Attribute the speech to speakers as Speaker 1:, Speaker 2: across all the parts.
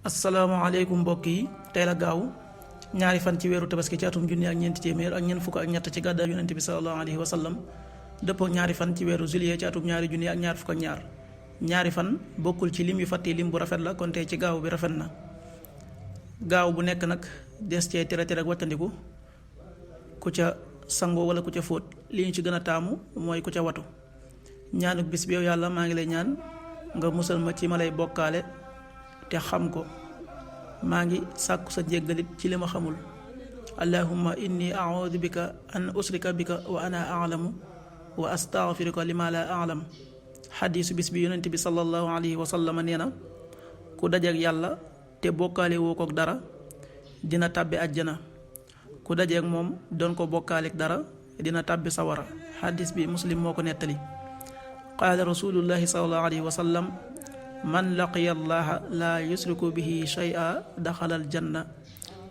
Speaker 1: asalaamaaleykum mbokk yi tey la gaaw ñaari fan ci weeru tabaski ci atum junni ak ñeenti téeméer ak ñeent fukk ak ñett ci gàddaay yonent bi sallallahu alayhi wa sallam dëppoo ñaari fan ci weeru juillet ci atum ñaari junni ak ñaar fukk ak ñaar ñaari fan bokkul ci lim yu fàtte lim bu rafet la kon tey ci gaaw bi rafet na. gaaw bu nekk nag des cee tere ak wattandiku ku ca sangoo wala ku ca fóot li ñu ci gën a taamu mooy ku ca watu. ñaanuk bis bi yow yàlla maa ngi lay ñaan nga musal ma ci ma lay bokkaale te xam ko, maa ngi sàkku sa njéggalit ci li ma xamul. allahumma inni a'udhu bika an usrika bika wa ana a'lamu wa astaghfiruka lima la a'lam. xadiisu bis bi yonent bi sallallahu alayhi wa sallam nee na ku dajeek yàlla te bokkaale woo kook dara dina tàbbi àjjana, ku dajeek moom doon ko bokkaaleek dara dina tàbbi sawara. xadiis bi muslim moo ko nettali. qaala rasulullahi sallallahu alayhi wa sallam man laqiya allaha laa yusriku bihi shay'a daxala aljanna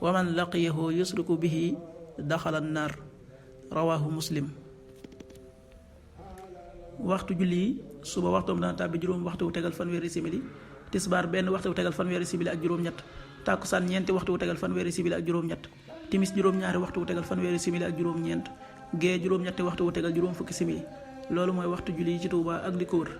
Speaker 1: wa man laqiyahu yusriku bihi daxala annaar. rawaahu muslim. waxtu julli yi suba waxtoom dana tàbbi juróom waxtu wu tegal fanweeri simili, tisbaar benn waxtu wu tegal fanweeri simili ak juróom-ñett, tàkkusaan ñeenti waxtu wu tegal fanweeri simili ak juróom-ñett, timis juróom-ñaari waxtu wu tegal fanweeri simili ak juróom-ñeent, gee juróom-ñetti waxtu wu tegal juróom fukki simili. loolu mooy waxtu julli yi ci Touba ak li ko wër.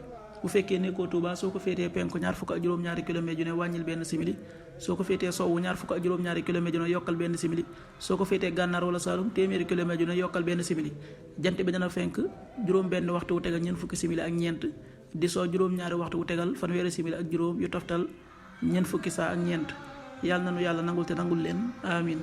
Speaker 1: bu fekkee nekkoo Touba soo ko féetee penku ñaar fukk ak juróom-ñaari kilomètre ju ne wàññil benn simili, soo ko féetee sowwu ñaar fukk ak juróom-ñaari kilomètre ju ne yokkal benn simili, soo ko féetee gànnaar wala Saalum téeméeri kilomètre ju ne yokkal benn simili. jant bi dana fenk juróom benn waxtu wu tegal ñeent fukki simili ak ñeent, di soo juróom-ñaari waxtu wu tegal fanweeri simili ak juróom yu toftal ñeent fukki saa ak ñeent. yàlla na nu yàlla nangul te nangul leen amin.